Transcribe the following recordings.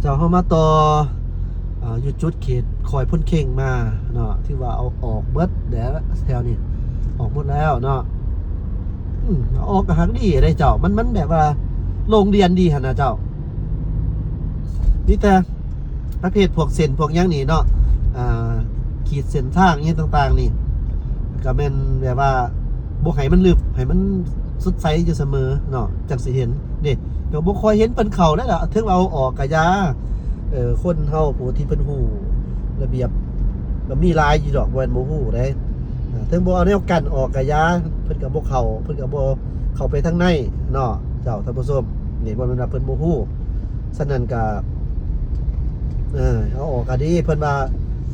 ເຈົ້າ ເຮົາມາຕໍ່ ເອີ ຢູ່ຈຸດເຂດຄອຍໂພນເຄັງມາເນາະ ຖືວ່າເອົາອອກເບິດແລ້ວແຖວນີ້ ອອກໝົດແລ້ວເນາະ. ອືມ ເອົາອອກກໍຮັກດີເດ້ເຈົ້າ ມັນ ມັນແບບວ່າໂລ່ງດ່ຽນດີຫັ້ນນະເຈົ້າ. ມີແຕ່ປະເພດພວກເສັ້ນພວກຫຍັງນີ້ເນາະ ອ່າ ຂີດເສັ້ນທາງຫຍັງຕ່າງໆນີ້ ກໍແມ່ນແບບວ່າບໍ່ໃຫ້ມັນລຶບ ໃຫ້ມັນສົດໃສຢູ່ສະເໝີເນາະ ຈັ່ງຊິເຫັນເດ້. ກໍບໍ່ຄ່ອຍເຫັນເພິ່ນເຂົ້າແລ້ວລະ ເຖິງວ່າເອົາອອກກະຢ່າ ເອີ ຄົນເຮົາຜູ້ທີ່ເພິ່ນຮູ້ລະບຽບກໍມີຫຼາຍຢູ່ດອກ ບໍ່ແມ່ນບໍ່ຮູ້ເດ້. ເຖິງບໍ່ເອົາແນວກັ້ນອອກກະຢ່າ ເພິ່ນກໍບໍ່ເຂົ້າ ເພິ່ນກໍບໍ່ເຂົ້າໄປທາງໃນເນາະ ເຈົ້າທ່ານຜູ້ຊົມ. ນີ້ບໍ່ແມ່ນວ່າເພິ່ນບໍ່ຮູ້ ສະນັ້ນກະ ເອີ ເອົາອອກກະດີ ເພິ່ນວ່າ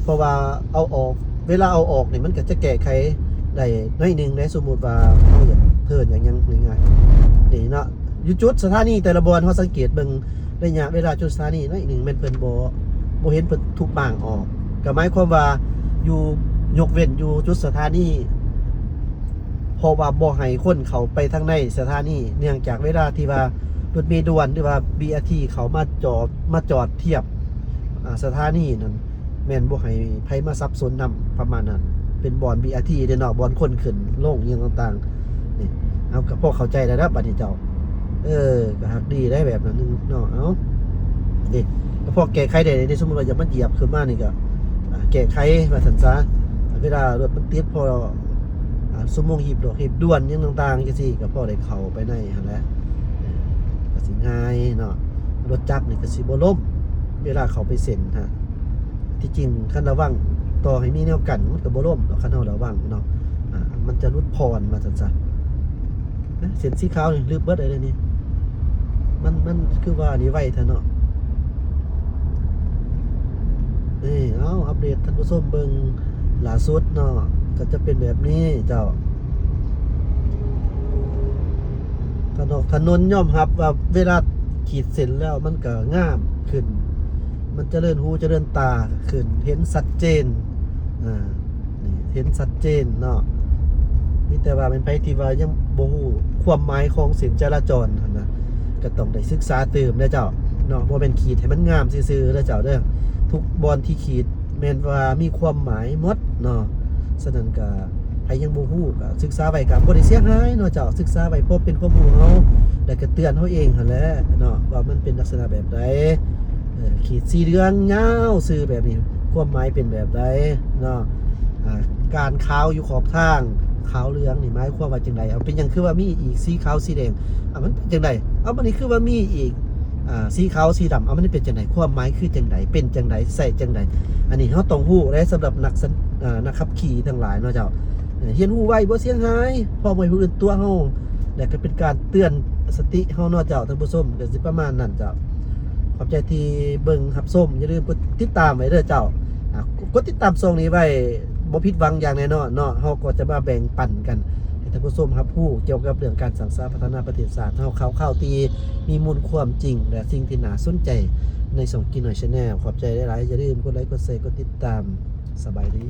ເພາະວ່າເອົາອອກ ເວລາເອົາອອກນີ້ມັນກະຈະແກ້ໄຂໄດ້ໜ້ອຍໜຶ່ງເດ້. ສົມມຸດວ່າເຮົາຢາກເທີນ ຢາກຫຍັງງ່າຍໆ ນີ້ເນາະ ຢູ່ຈຸດສະຖານີແຕ່ລະບ່ອນ ເຮົາສັງເກດເບິ່ງໄລຍະເວລາຈຸດສະຖານີໜ້ອຍໜຶ່ງ ແມ່ນເພິ່ນບໍ່ ບໍ່ເຫັນເພິ່ນທຸບມ້າງອອກ ກໍໝາຍຄວາມວ່າຢູ່ ຍົກເວັ້ນຢູ່ຈຸດສະຖານີ ເພາະວ່າບໍ່ໃຫ້ຄົນເຂົ້າໄປທາງໃນສະຖານີ ເນື່ອງຈາກເວລາທີ່ວ່າລົດເມດ່ວນ ຫຼືວ່າ ບີອາທີ ເຂົ້າມາຈອດ ມາຈອດທຽບ ອາ ສະຖານີນັ້ນ ແມ່ນບໍ່ໃຫ້ໃຜມາສັບສົນນຳ ປະມານນັ້ນ. ເປັນບ່ອນ ບີອາທີ ເດ້ເນາະ ບ່ອນຄົນຂຶ້ນລົງອີ່ຫຍັງຕ່າງໆ ນີ້ ເຮົາກໍພໍເຂົ້າໃຈແລ້ວນະບັດນີ້ເຈົ້າ. ເອີ ກໍຮັກດີໄດ໋ແບບນັ້ນເນາະ. ເອົາ ເດ້ ກໍພໍແກ້ໄຂໄດ້ເດ້. ສົມມຸດວ່າຢາກມາຢຽບຂຶ້ນມານີ້ກໍ ອ່າ ແກ້ໄຂວ່າຊັ້ນຊະ ເວລາລົດມັນຕິດ ພໍ ອ່າ ຊົ່ວໂມງຮີບດ່ວນ ຮີບດ່ວນຫຍັງຕ່າງໆ ຈັ່ງຊີ້ ກໍພໍໄດ້ເຂົ້າໄປໃນຫັ້ນແຫຼະ ກໍຊິງ່າຍເນາະ. ລົດຈັກນີ້ກໍຊິບໍ່ລົ້ມ ເວລາເຂົ້າໄປເສັ້ນຫັ້ນ. ທີ່ຈິງຄັນລະວັງ ຕໍ່ໃຫ້ມີແນວກັນ ມັນກໍບໍ່ລົ້ມດອກ ຄັນເຮົາລະວັງເນາະ. ອ່າ ມັນຈະຫຼຸດຜ່ອນວ່າຊັ້ນຊະ. ເສັ້ນສີຂາວນີ້ລຶບເບິດເລີຍນີ້ ມັນ ມັນຄືວ່ານີ້ໄວແທ້ເນາະ. ນີ້ ເອົາ ອັບເດດທ່ານຜູ້ຊົມເບິ່ງລ່າສຸດເນາະ ກໍຈະເປັນແບບນີ້ເຈົ້າ. ຖະໜົນ ຖະໜົນຍອມຮັບວ່າເວລາຂີດເສັ້ນແລ້ວມັນກໍງາມຂຶ້ນ ມັນຈະເລີນຫູຈະເລີນຕາຂຶ້ນ ເຫັນຊັດເຈນ ອ່າ ນີ້ເຫັນຊັດເຈນເນາະ. ມີແຕ່ວ່າແມ່ນໃຜທີ່ວ່າຍັງບໍ່ຮູ້ຄວາມໝາຍຂອງເສັ້ນຈະລາຈອນຫັ້ນນະ ກໍຕ້ອງໄດ້ສຶກສາຕື່ມເດີເຈົ້າເນາະ. ບໍ່ແມ່ນຂີດໃຫ້ມັນງາມຊື່ໆເດີເຈົ້າເດີ ທຸກບ່ອນທີ່ຂີດ ແມ່ນວ່າມີຄວາມໝາຍໝົດເນາະ. ສະນັ້ນກະ ໃຜຍັງບໍ່ຮູ້ກະສຶກສາໄວ້ ກະບໍ່ໄດ້ເສຍຫາຍເນາະເຈົ້າ. ສຶກສາໄວ້ພໍເປັນຄວາມຮູ້ເຮົາ ແລ້ວກະເຕືອນເຮົາເອງຫັ້ນແຫຼະເນາະ ວ່າມັນເປັນລັກສະນະແບບໃດ. ເອີ ຂີດສີເຫຼືອງຍາວຊື່ແບບນີ້ ຄວາມໝາຍເປັນແບບໃດເນາະ. ອ່າ ການຂາວຢູ່ຂອບທາງ ຂາວເຫຼືອງນີ້ໝາຍຄວາມວ່າຈັ່ງໃດ? ເອົາ ເປັນຫຍັງຄືວ່າມີອີກ ສີຂາວ ສີແດງ? ເອົາ ມັນເປັນຈັ່ງໃດ? ເອົາ ບັດນີ້ຄືວ່າມີອີກ ອ່າ ສີຂາວ ສີດຳ ເອົາ ມັນເປັນຈັ່ງໃດ? ຄວາມໝາຍຄືຈັ່ງໃດ? ເປັນຈັ່ງໃດ? ໃຊ້ຈັ່ງໃດ? ອັນນີ້ເຮົາຕ້ອງຮູ້ເດ້ ສຳລັບນັກສັນ ເອີ ນັກຂັບຂີ່ທັງຫຼາຍເນາະເຈົ້າ. ເອີ ຮຽນຮູ້ໄວ້ບໍ່ເສຍຫາຍ ພ້ອມໃຫ້ຜູ້ອື່ນຕົວະເຮົາ ແລະກໍເປັນການເຕືອນສະຕິເຮົາເນາະເຈົ້າ. ທ່ານຜູ້ຊົມ ກໍຊິປະມານນັ້ນເຈົ້າ. ຂອບໃຈທີ່ເບິ່ງຮັບຊົມ ຢ່າລືມກົດຕິດຕາມໄວ້ເດີເຈົ້າ. ອ່າ ກົດຕິດຕາມຊ່ອງນີ້ໄວ້ ບໍ່ຜິດຫວັງຢ່າງແນ່ນອນເນາະ. ເຮົາກໍຈະມາແບ່ງປັນກັນ ໃຫ້ທ່ານຜູ້ຊົມຮັບຮູ້ກ່ຽວກັບເລື່ອງການສ້າງສາພັດທະນາປະເທດຊາດເຮົາ ຂ່າວໆທີ່ມີມູນຄວາມຈິງ ແລະ ສິ່ງທີ່ໜ້າສົນໃຈໃນຊ່ອງກິນໜ້ອຍ Channel. ຂອບໃຈຫຼາຍໆ ຢ່າລືມກົດໄລ ກົດແຊ ກົດຕິດຕາມ. ສະບາຍດີ.